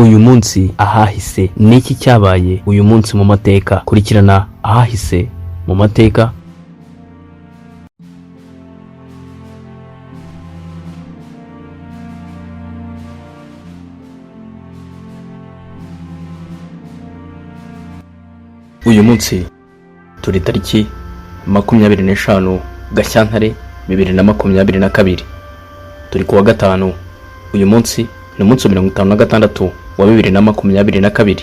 Uyu munsi ahahise, ni iki cyabaye uyu munsi mu mateka? Kurikirana ahahise mu mateka. Uyu munsi turi tariki 25 Gashyantare 2022, turi kuwa gatanu. Uyu munsi ni umunsi wa 56 wa 2022,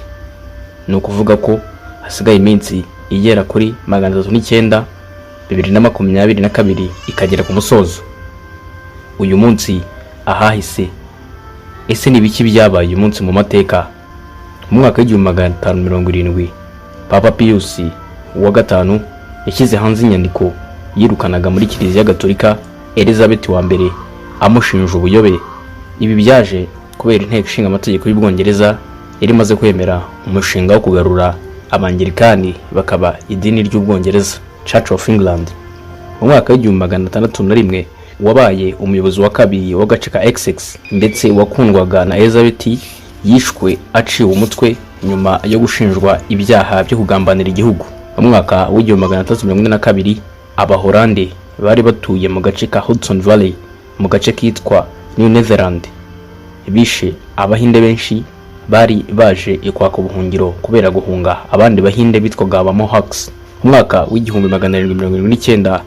ni ukuvuga ko hasigaye iminsi igera kuri 309 2022 ikagera ku musozo. Uyu munsi ahahise, ese ni ibiki byabaye uyu munsi mu mateka? Mu mwaka w'1570, Papa Pius wa gatanu yashyize hanze inyandiko yirukanaga muri Kiliziya Gatolika Elizabeth wa mbere amushinja ubuyobe. Ibi byaje kubera inteko ishinga amategeko y'Ubwongereza yari imaze kwemera umushinga wo kugarura Abangilikani bakaba idini ry'Ubwongereza, Church of England. Mu mwaka w'1601, wabaye umuyobozi wa kabiri w'agace ka Essex ndetse wakundwaga na Elizabeth yishwe aciwe umutwe nyuma yo gushinjwa ibyaha byo kugambanira igihugu. Mu mwaka w'1642, Abahorande bari batuye mu gace ka Hudson Valley mu gace kitwa New Netherland bishe Abahinde benshi bari baje kwaka ubuhungiro kubera guhunga abandi Bahinde bitwaga aba Mohawks. Mu mwaka w'1779,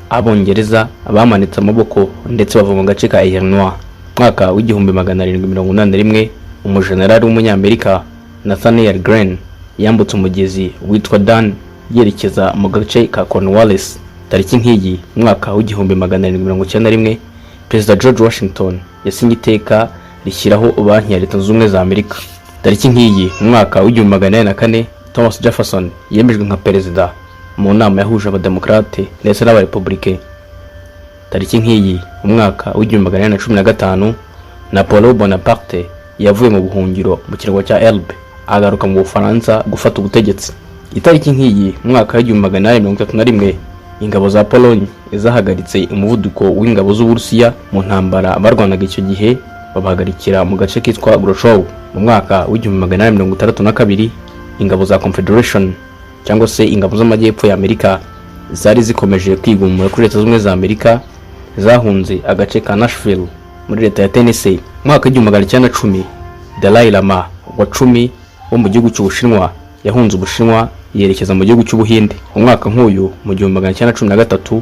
Abongereza bamanitse amaboko ndetse bava mu gace ka Illinois. Mu mwaka w'1781, umujenerali w'umunyamerika Nathaniel Greene yambutse umugezi witwa Dan yerekeza mu gace ka Cornwallis. Tariki nk'iyi mu mwaka w'1791, Perezida George Washington yasinye iteka rishyiraho Banki ya Leta Zunze Ubumwe za Amerika. Tariki nk'iyi mu mwaka w'1804, Thomas Jefferson yemejwe nka perezida mu nama yahuje Abademokarate ndetse n'Abarepublike. Tariki nk'iyi mu mwaka w'1815, Napoleon Bonaparte yavuye mu buhungiro mu kirwa cya Elbe agaruka mu Bufaransa gufata ubutegetsi. Itariki nk'iyi mu mwaka w'1831, ingabo za Pologne zahagaritse umuvuduko w'ingabo z'Uburusiya mu ntambara barwanaga icyo gihe, babahagarikira mu gace kitwa Grochow. Mu mwaka w'1862, ingabo za Confederation cyangwa se ingabo z'amajyepfo ya Amerika zari zikomeje kwigumura kuri Leta Zunze Ubumwe za Amerika zahunze agace ka Nashville muri leta ya Tennessee. Mu mwaka w'1910, Dalai Lama wa 10 wo mu gihugu cy'Ubushinwa yahunze Ubushinwa yerekeza mu gihugu cy'Ubuhinde. Mu mwaka nk'uyu mu 1913,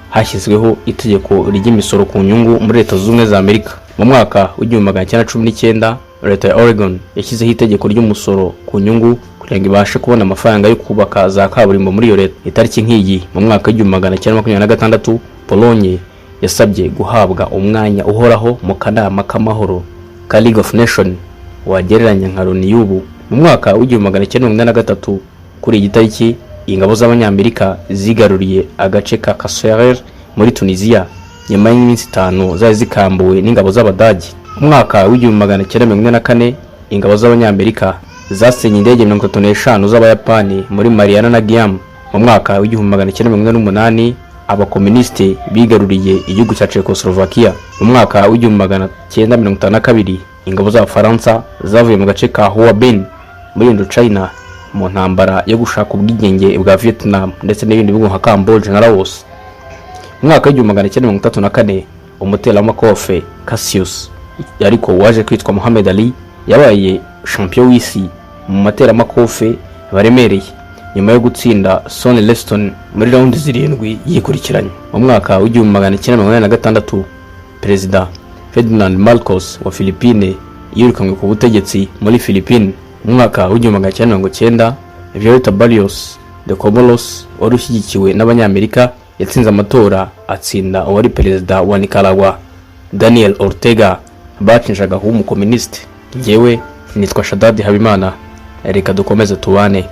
hashyizweho itegeko ry'imisoro ku nyungu muri Leta Zunze Ubumwe za Amerika. Mu mwaka w'1919, leta ya Oregon yashyizeho itegeko ry'umusoro ku nyungu kugira ngo ibashe kubona amafaranga yo kubaka za kaburimbo muri iyo leta. Itariki nk'iyi mu mwaka w'1926, Pologne yasabye guhabwa umwanya uhoraho mu kanama k'amahoro ka League of Nations, wagereranya nka Loni y'ubu. Mu mwaka w'1943, kuri iyi tariki, ingabo z'Abanyamerika zigaruriye agace ka Kasserel muri Tunisia nyuma y'iminsi 5 zari zikambuwe n'ingabo z'Abadage. Mu mwaka w'1944, ingabo z'Abanyamerika zasenye indege 35 z'Abayapani muri Mariana na Guam. Mu mwaka w'1948, abakomunisite bigaruriye igihugu cya Czechoslovakia. Mu mwaka w'1952, ingabo z'Abafaransa zavuye mu gace ka Hoa Binh muri Indochina mu ntambara yo gushaka ubwigenge bwa Vietnam ndetse n'ibindi bihugu nka Cambodia na Laos. Mu mwaka w'1934, umuteramakofe Cassius ariko waje kwitwa Muhammad Ali yabaye champion w'isi mu materamakofe baremereye nyuma yo gutsinda Sonny Liston muri raundi 7 yikurikiranye. Mu mwaka w'1986, Perezida Ferdinand Marcos wa Philippine yirukanwe ku butegetsi muri Philippine. Mu mwaka w'1990, Violeta Barrios de Comoros wari ushyigikiwe n'Abanyamerika yatsinze amatora atsinda uwari perezida wa Nicaragua Daniel Ortega bacinjaga kuba umukomunisite. Njyewe nitwa Shadadi Habimana, reka dukomeze tubane.